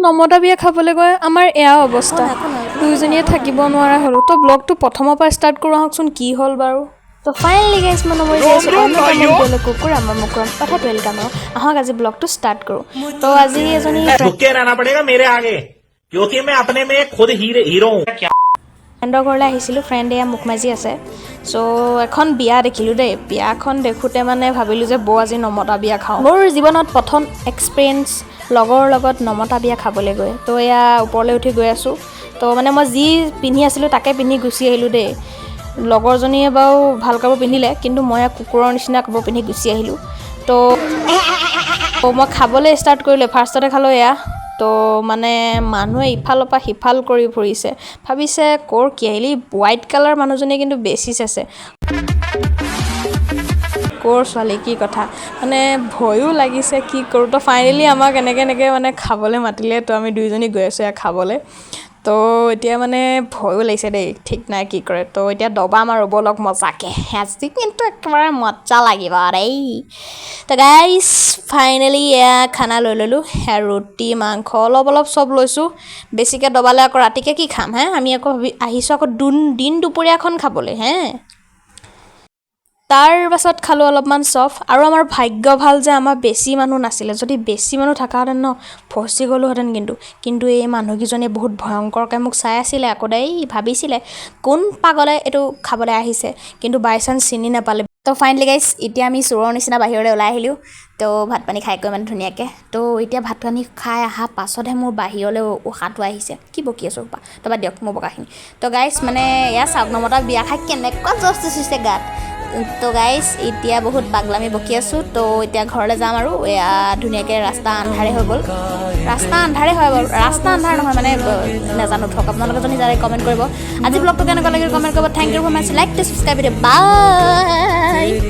নমতা বিয়া খাবলৈ গৈ আমাৰ এয়া অৱস্থা, দুয়োজনীয়ে থাকিব নোৱাৰা হ'লোঁ। তো ব্লগটো প্ৰথমৰ পৰা ষ্টাৰ্ট কৰোঁ আহকচোন, কি হ'ল বাৰু। তো ফাইনেলি গাইজ, মই নমৰি যাই আছোঁ। অন্য কামত কুকুৰ আমাৰ মুকুৰম অৰ্থাৎ welcome. আৰু আহক, আজি ব্লগটো ষ্টাৰ্ট কৰোঁ। তো আজি এজনী झुक के रहना पड़ेगा मेरे आगे, क्योंकि मैं अपने में खुद हीरो हीरो हूँ। ফ্ৰেণ্ডৰ ঘৰলৈ আহিছিলোঁ। ফ্ৰেণ্ড এয়া মুখ মাজি আছে। চ' এখন বিয়া দেখিলোঁ দেই। বিয়াখন দেখোঁতে মানে ভাবিলোঁ যে বৌ, আজি নমতা বিয়া খাওঁ। মোৰ জীৱনত প্ৰথম এক্সপিৰিয়েঞ্চ লগৰ লগত নমতা বিয়া খাবলৈ গৈ। তো এয়া ওপৰলৈ উঠি গৈ আছোঁ। তো মানে মই যি পিন্ধি আছিলোঁ, তাকে পিন্ধি গুচি আহিলোঁ দেই। লগৰজনীয়ে বাৰু ভাল কাপোৰ পিন্ধিলে, কিন্তু মই কুকুৰৰ নিচিনা কাপোৰ পিন্ধি গুচি আহিলোঁ। তো মই খাবলৈ ষ্টাৰ্ট কৰিলোঁ। ফাৰ্ষ্টতে খালোঁ এয়া। তো মানে মানুহে ইফালৰ পৰা সিফাল কৰি ফুৰিছে, ভাবিছে ক'ৰ কি আহিলি। হোৱাইট কালাৰ মানুহজনীয়ে কিন্তু বেছি চাইছে, ক'ৰ ছোৱালী, কি কথা। মানে ভয়ো লাগিছে, কি কৰোঁ। তো ফাইনেলি আমাক এনেকৈ এনেকৈ মানে খাবলৈ মাতিলে। তো আমি দুয়োজনী গৈ আছোঁ এয়া খাবলৈ। তো এতিয়া মানে ভয়ো লাগিছে দেই, ঠিক নাই কি কৰে। তো এতিয়া দবাম আৰু ব'লক মজাকৈ। আজি কিন্তু একেবাৰে মজা লাগিব দেই। তো গাইজ, ফাইনেলি এয়া খানা লৈ ল'লোঁ। সেয়া ৰুটি, মাংস, অলপ অলপ চব লৈছোঁ। বেছিকৈ দবালে আকৌ ৰাতিকৈ কি খাম হে? আমি আকৌ ভাবি আহিছোঁ আকৌ দিন দুপৰীয়াখন খাবলৈ হে। তাৰ পাছত খালোঁ অলপমান চফ। আৰু আমাৰ ভাগ্য ভাল যে আমাৰ বেছি মানুহ নাছিলে। যদি বেছি মানুহ থকাহেঁতেন ন, ফচি গ'লোহেঁতেন। কিন্তু এই মানুহকেইজনীয়ে বহুত ভয়ংকৰকৈ মোক চাই আছিলে আকৌ দেই। ভাবিছিলে কোন পাগলে এইটো খাবলৈ আহিছে, কিন্তু বাই চান্স চিনি নাপালে। তো ফাইনেলি গাইজ, এতিয়া আমি চোৰৰ নিচিনা বাহিৰলৈ ওলাই আহিলোঁ। তো ভাত পানী খাই কৰি মানে ধুনীয়াকৈ। তো এতিয়া ভাত পানী খাই অহা পাছতহে মোৰ বাহিৰলৈ উশাহটো আহিছে। কি বকি আছোঁ সোপা! তো বাদ দিয়ক মোৰ বকাখিনি। তো গাইজ, মানে এয়া চাওক, নমতা বিয়া খাই কেনেকুৱা জচ উঠিছে গাত। তো গাইজ, এতিয়া বহুত পাগলামি বকি আছোঁ। তো এতিয়া ঘৰলৈ যাম আৰু এয়া ধুনীয়াকৈ ৰাস্তা আন্ধাৰে হৈ গ'ল। ৰাস্তা আন্ধাৰে হয় বাৰু, ৰাস্তা আন্ধাৰ নহয় মানে নাজানো, থওক। আপোনালোকে যদি জানে, কমেণ্ট কৰিব। আজি ব্লগটো কেনেকুৱা লাগিল কমেণ্ট কৰিব। Thank you for much. Like to subscribe. Bye.